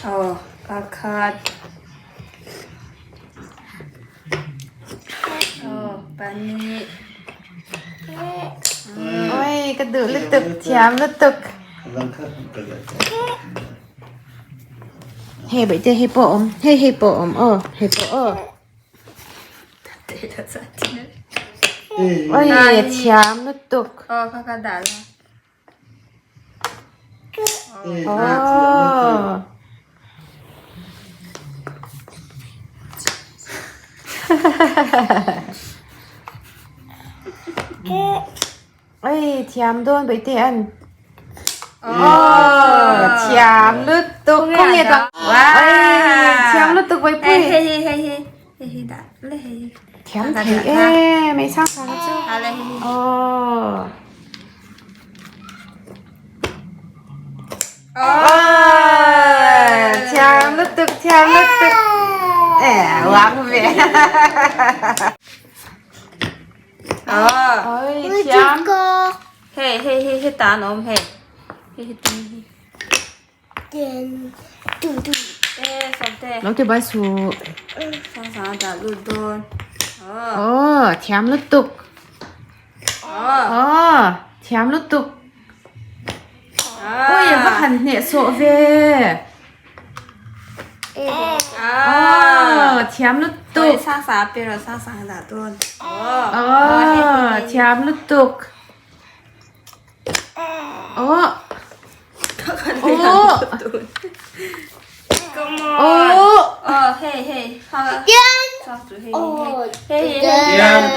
Aw pakhat. Aw pahnih. Oi ka duh lutuk thiam lutuk. Hei baihte hei pawh a awm hei hei pawh a awm aw hei pawh aw. Oi thiam lutuk. Aw kha ka dah la. Aw. Oi thiam dawn baihte an. Aw thiam lutuk khawnge ta. Oi thiam lutuk baihpui. Hei hei hei hei hei hei dah le hei. Thiam thei em ei sang sang chu. Aw. Aw thiam lutuk thiam lutuk. E uang ve. Oi thiam. Hei hei hei hei tan awm hei. Hei hei tin hi. E sawmte. Lo ti bai su. Sang sang dah lut dawn. Aw thiam lutuk. Aw thiam lutuk. Ui va han hneh sawh ve. Aw thiam lutuk. Sang sang pe rawh sang sang dah dawn. Aw thiam lutuk. Aw. Aw. Aw. Aw hei hei. Sang chu hei hei hei hei.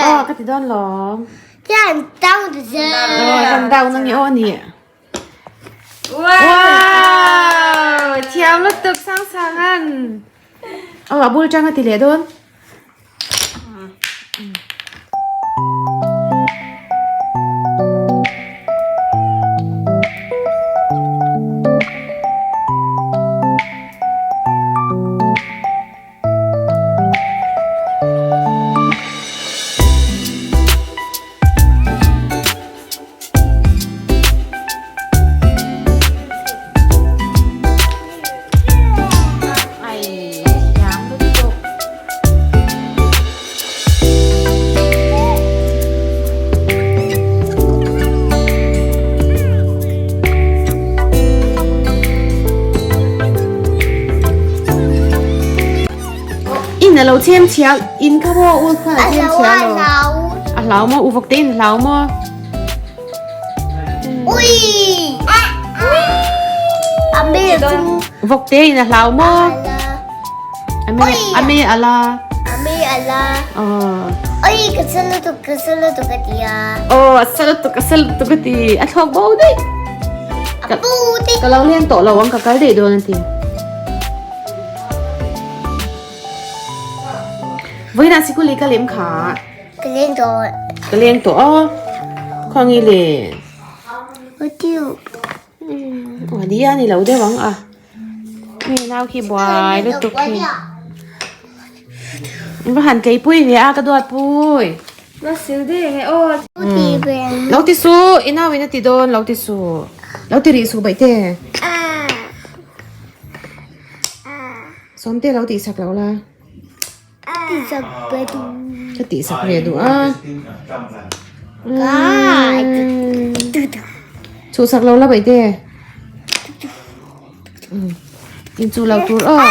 Aw ka ti dawn lawm. Aw kan dau na nge aw ni. Wow! Thiam lutuk sang sang an. Aw a bul tang a ti leh dawn. In a lo chem chhia in kha maw u khan a chem chhia lo a hlau maw u vawk te in a hlau maw Vawk te in a hlau maw? A me a la. A me a la. Oi ka sa lutuk ka sa lutuk a ti a. Aw a sa lutuk a sa lutuk a ti. A thlawk bo daih. A pu daih. Ka lo leng tawh lo ang ka kal daih dawn a ti. Vawiinah sikul i ka lem kha. Ka leng tawh. Ka leng tawh a. Khawngi le. Utiu. Adi a ni lo deuh ang a. Mi nau khi buai lutuk hi. In va han keipui ve a ka duat pui. La sil deuh nge aw. Lo ti su i nau in a ti dawn lo ti su. Lo ti rih su baih te. Sawmte lo tih sak lo la. Ka tih sak ve duh a. Chhuh sak lo la baih te. In chu lo tur aw.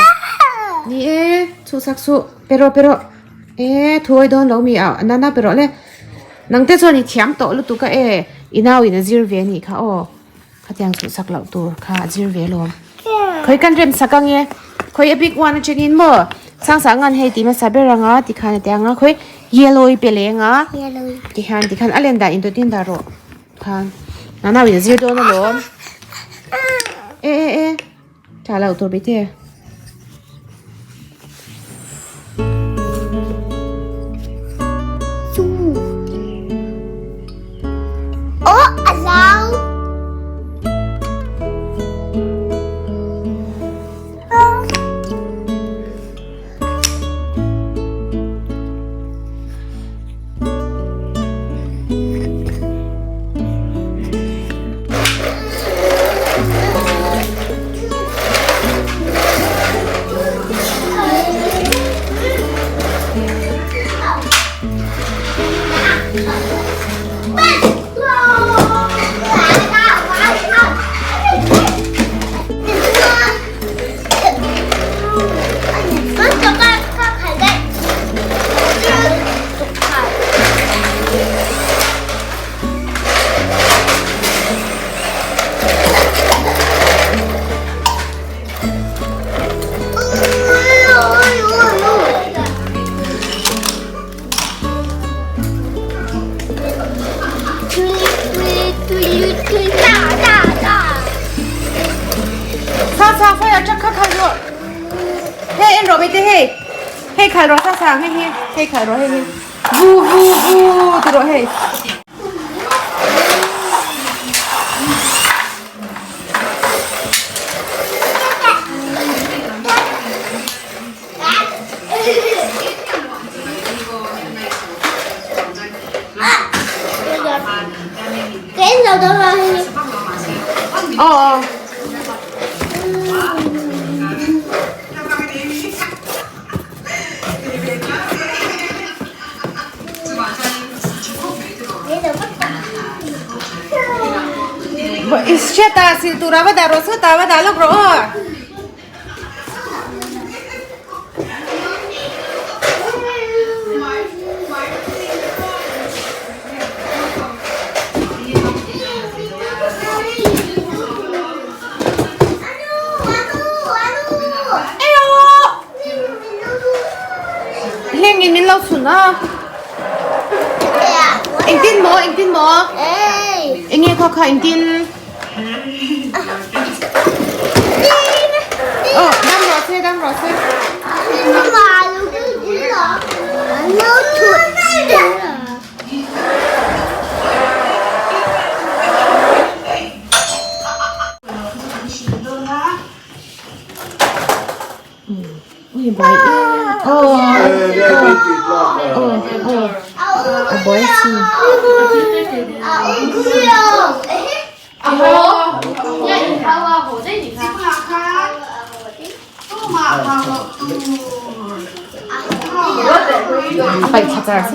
Ni e chhuh sak suh pe rawh pe rawh. E thuawi dawn lo mi a nana pe rawh le. Nang te chuan i thiam tawh lutuk a e. I nau in a zir ve a nih kha aw. Khatiang chhuh sak loh tur kha a zir ve alawm. Khawi kan rem sak ang e. Khawi a big one atangin maw sang sang an hei tih hmasa ber anga tikhan a ti ang a khawi yellow i pe leh anga tikhan tikhan a len dan indawt in dah rawh khan nana in a zir dawn alawm. E e e tha loh tur bete. Hei khalh rawh Sasang hei hi hei khalh rawh hei hi vu vu vu ti rawh hei. Aw aw. Hriata sil tura va dah rawh sawtah va dah lawk rawh aw. Hlengin min lo chhun a. Engtin maw engtin maw? Enge khaw kha engtin? Oh, dam rawh se, dam rawh se. Ui buai oh oh oh a buai si. A paih thla char si.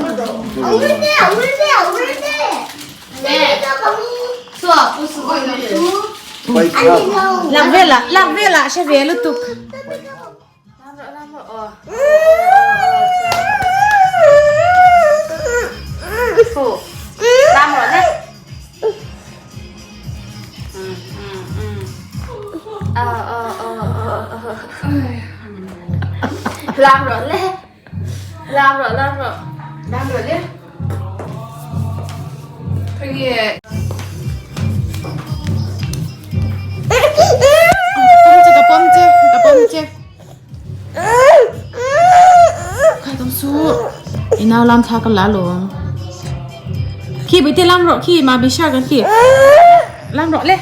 Lak velah lak velah hre ve lutuk. Lam rawh le. Lam rawh lam rawh. Lam rawh le. Khawnge. Ka pawm che ka pawm che ka pawm che. Khai tam su. I nau lam thla ka la lawm. Khi bui te lam rawh khi ma bi sha kan khi. Lam rawh le.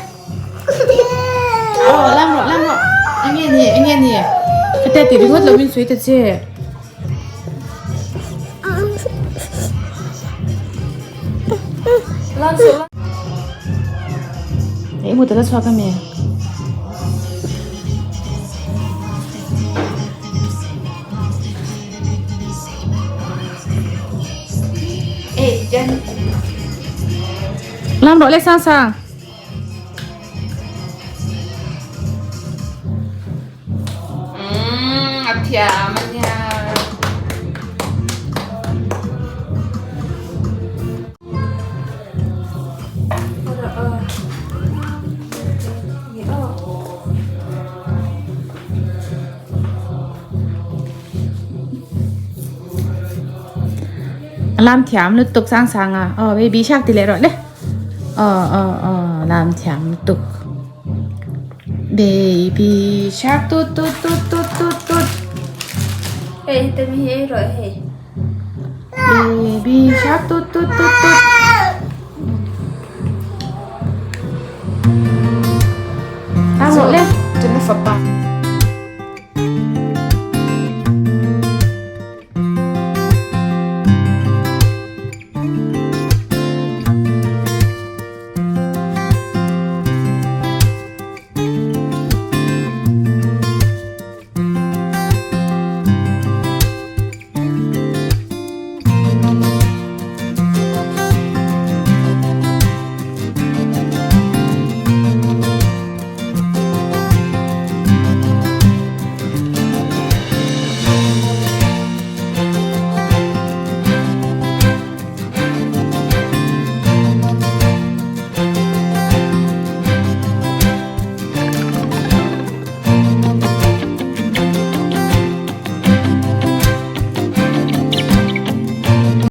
Aw lam rawh lam rawh. Enge ni enge ni. Ka te ti ringawt lo min sawi ta che. Ei mu tala chhuak ami. Lam rawh le sang sang. A thiam a nia. Lam thiam lutuk sang sang a. Aw baby shark ti leh rawh le. Aw aw aw lam thiam lutuk. Baby shark tut tut tut tut tut tut. Hei te mi hi ei rawh hei. Baby shark tut tut tut tut. Lam rawh le. Tuna fapa.